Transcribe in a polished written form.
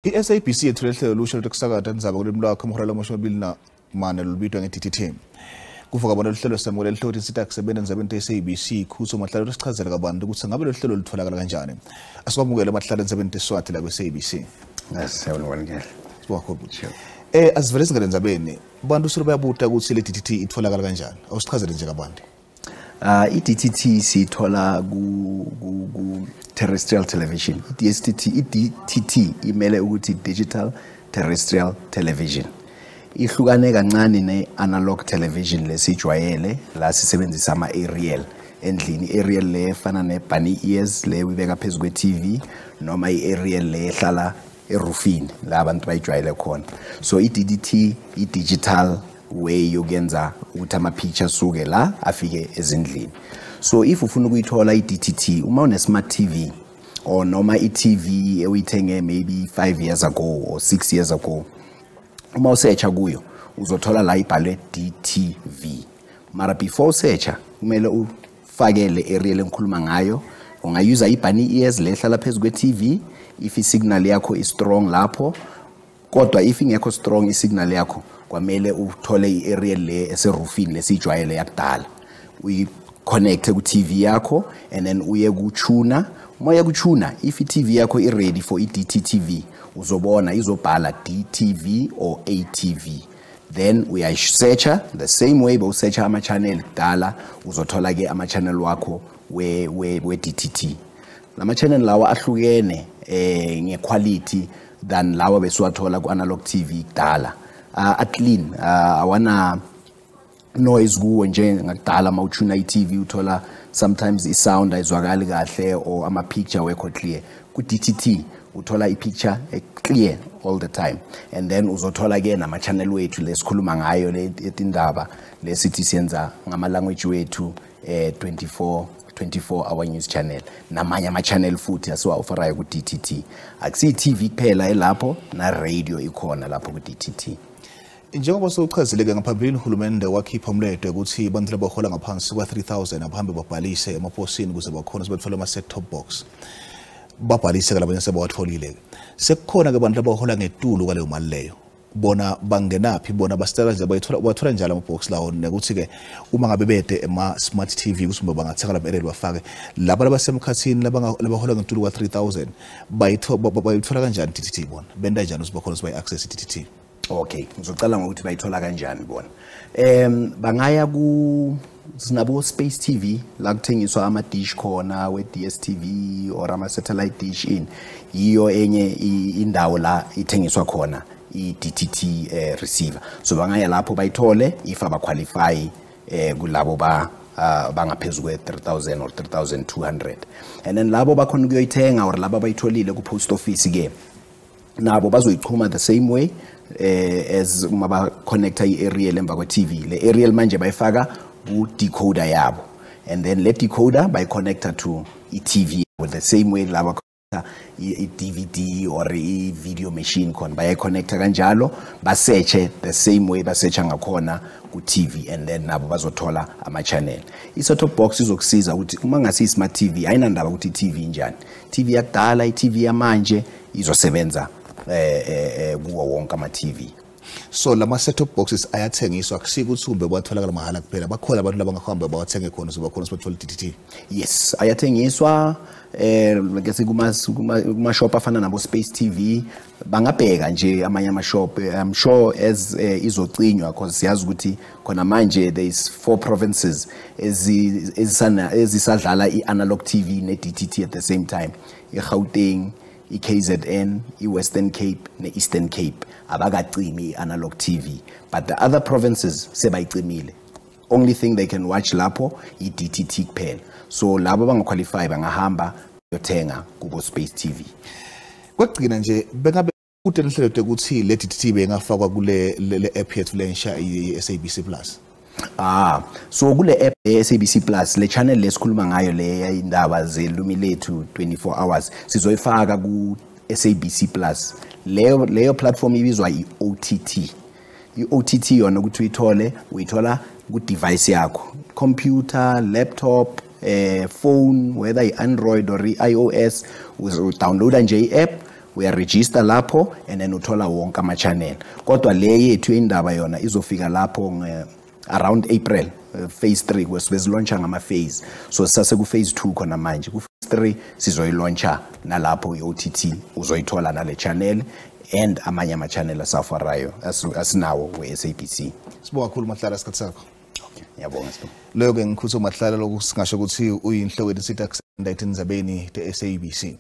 I-SABC yethule uhlelo olusha lwekusakata indzaba kulimi lwakho emhora 24 lolubitwa nge-DTT. Kuvuka bona luhlelo samukela lihloko insita kusebenza endzabeni ye-SABC Khutso Mahlale losichazela kabanti ukuthi ngabe lo hlelo lutholakala kanjani. Asikwamukele Mahlale endzabeni yeSwati la kwe-SABC. Siyabonga. Sibonga kakhulu. Asivele singene endzabeni. Bantu solo bayabuta ukuthi le DTT itholakala kanjani. Awusichazele nje kabanti. I-DTT siyithola ku terrestrial television. I-DSTT, i-DTT imele ukuthi digital terrestrial television. Ihlukane kancane ne-analog television lesijwayele la sisebenzisa ama-aerial endlini. I-aerial le efana ne-bunny ears le uyibeka phezu kwe-TV noma i-aerial le ehlala erufini la abantu bayijwayele khona. So i-DTT i-digital way yokuyenza ukuthi ama-picture asuke la afike ezindlini. So if ufuna ukuyithola i-DTT, uma une-smart TV or noma i-TV oyithenge maybe 5 years ago or 6 years ago, uma usearcha kuyo uzothola la ibhalwe DTV. Mara before usearcha kumele ufake le aerial engikhuluma ngayo. Ungayuza i-bunny ears le ehlala phezu kwe-TV if i-signal yakho is strong lapho, kodwa if ingekho strong i-signal yakho kwamele uthole i-aerial le eserufini lesijwayele yakudala, uyi-connecte ku-TV yakho and then uye ku-tuner. Uma uye ku-tuner, if i-TV yakho i-ready for i-DTTV, uzobona izobhala DTV or ATV. Then uyayisearcha the same way bowusearcha ama-channel kudala, uzothola-ke ama-channel wakho we-DTT. Lama-channel lawa ahlukene nge-quality than lawa besiwathola ku-analog TV kudala. A-clean, awana noise kuwo njengakudala uma utuna i-TV uthola sometimes i-sound ayizwakali kahle or ama-picture awekho clear. Ku-DTT uthola i-picture clear all the time. And then uzothola ke nama-channel wethu lesikhuluma ngayo le etindaba lesithi siyenza ngama-language wethu, 24 hour news channel namanye ama-channel futhi asiwa-offerayo ku-DTT. Akusiyi-TV kuphela elapho, na-radio ikhona lapho ku-DTT. Njengoba sewuchazile-ke ngaphambilini, uhulumende wakhipha umledo ukuthi abantu abahola ngaphansi kwa-3000 abahambe babhalise emaposini ukuze bakhone ukuthi bathole ama-set top box. Babhalise-ke labanye sebawatholile-ke. Sekukhona-ke abantu abahola ngetulu kwaleyo mali leyo. Bona bangenaphi, bona basitela nje bayithola njalo ama-box lawo, nekuthi-ke uma ngabe bede ema-smart TV ukuthi bangathenga laba aerial bafake. Laba labasemkhathini labahola ngetulu kwa-3000 bayithola kanjani DTT bona? Benta njani ukuthi bakhone ukuthi bayi-access i-DTT? Okay, ngizocala ngokuthi bayithola kanjani bona. Bangaya ku sinabo Space TV la kuthengiswa ama dish khona we DStv or ama satellite dish in. Yiyo enye indawo la ithengiswa khona i-DTT receiver. So bangaya lapho bayithole if abaqualify kulabo ba bangaphezulu kwe 3000 or 3200. And then labo bakhona ukuyoyithenga or labo abayitholile ku post office ke nabo bazoyichuma the same way as uma ba connecta i-aerial emva kwe-TV. Le aerial manje bayifaka ku decoder yabo, and then le decoder bayiconnecta to i-TV with the same way laba i-DVD or i-video machine khona bayiconnecta kanjalo, basearche the same way basearcha ngakhona ku-TV, and then nabo bazothola ama-channel. I-set-top box izokusiza ukuthi uma ngasi i-smart TV ayinandaba ukuthi i-TV injani, TV yakudala, i-TV yamanje izosebenza kuwo wonke ama-TV. So lama set-top boxes ayathengiswa, akusiko ukuthi kumbe batholakala mahhala kuphela, bakhona abantu labangahamba bawathenge khona so bakhona ukuthi bathole DTT. Yes, ayathengiswa ngese kuma shop afana nabo Space TV, bangabheka nje amanye ama shop. I'm sure as izocinywa, because siyazi ukuthi khona manje there is 4 provinces ezisadlala i-analog TV ne-DTT at the same time. I-Gauteng, i-KZN, i-Western Cape ne-Eastern Cape abakacimi i-analog TV, but the other provinces sebayicimile. Only thing they can watch lapho i-DTT kuphela. So labo bangaqualify bangahamba yothenga kubo Space TV. Kwekugcina nje, bengabe kude lenhlelo ukuthi le DTT bengafakwa kule le app yethu lensha i-SABC Plus. So kule app ye-SABC Plus, le channel lesikhuluma ngayo le indaba zelumi lethu 24 hours sizoyifaka ku SABC Plus. Leyo platform ibizwa i-OTT. I-OTT yona ukuthi uyithole, uyithola ku device yakho, computer, laptop, phone, whether i-Android or i-iOS, udownloada nje i-app. Uyaregister lapho and then uthola wonke ama channel. Kodwa le yethu indaba yona izofika lapho around April, phase 3 kwesilauncha ngama phase. So sase ku phase 2 khona manje. Ku phase 3 sizoyilauncha nalapho iOTT uzoyithola nale channel and amanye ama channel asafarayo asinawo we-SABC. Sibonga kakhulu Matlala isikhathi sakho. Okay, ngiyabonga Sibonga. Leyo ke ngikhutha uMatlala lokusingasho ukuthi uyinhloko yensita kusenda etindzabeni te-SABC.